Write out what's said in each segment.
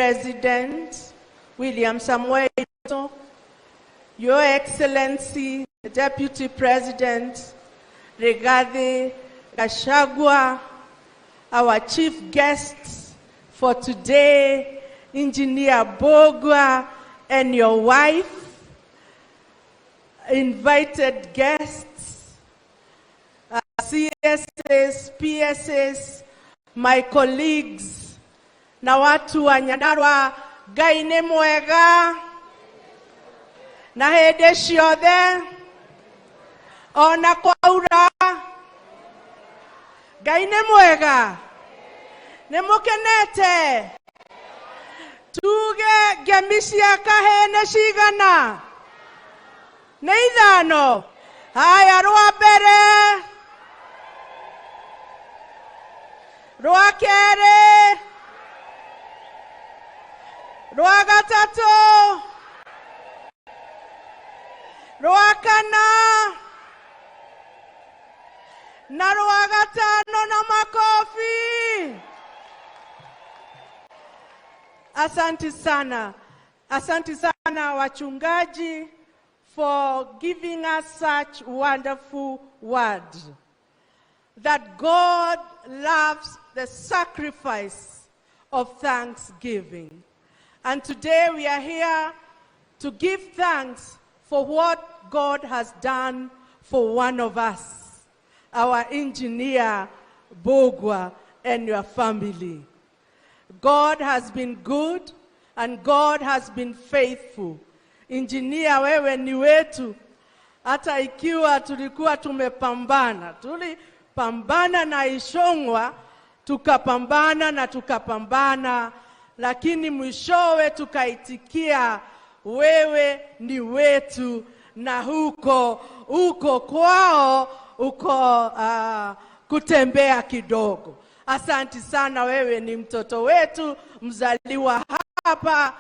President William Samoei Ruto, Your Excellency, the Deputy President Rigathi Gachagua, our chief guests for today, Engineer Mbugua and your wife, invited guests, CSs, PSs, my colleagues, na watu wa Nyandarua. Ngai nĩ mwega na hĩndĩ ciothe, ona kwaura. Ngai nĩ mwega. Nĩ mũkenete? Tuge ngemi cia kahĩĩ nĩ cigana? Nĩ ithano. Haya, rwa mbere, rwa kerĩ, rwa gatatũ, rwa kana na rwa gatano, na makofi. Asante sana. Asante sana, wachungaji, for giving us such wonderful word that God loves the sacrifice of thanksgiving. And today we are here to give thanks for what God has done for one of us, our Engineer Mbugua and your family. God has been good and God has been faithful. Engineer, wewe ni wetu, hata ikiwa tulikuwa tumepambana, tulipambana na Ichung'wah, tukapambana na tukapambana, lakini mwishowe tukaitikia, wewe ni wetu, na huko uko kwao uko kutembea kidogo. Asanti sana, wewe ni mtoto wetu, mzaliwa hapa,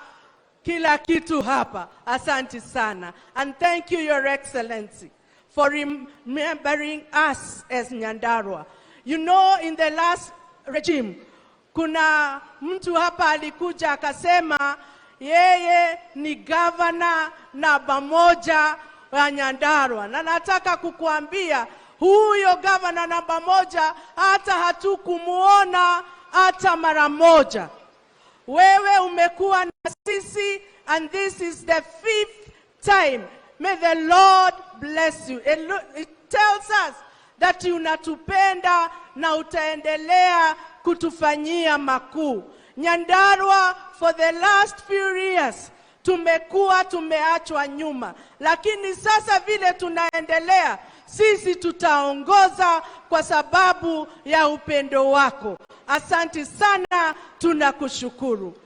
kila kitu hapa. Asante sana. And thank you, Your Excellency, for remembering us as Nyandarua. In the last regime, kuna mtu hapa alikuja akasema yeye ni gavana namba moja wa Nyandarua, na nataka kukuambia huyo gavana namba moja hata hatukumuona hata mara moja. Wewe umekuwa na sisi and this is the fifth time. May the Lord bless you. It tells us that unatupenda na utaendelea kutufanyia makuu. Nyandarua, for the last few years tumekuwa tumeachwa nyuma, lakini sasa vile tunaendelea, sisi tutaongoza kwa sababu ya upendo wako. Asante sana, tunakushukuru.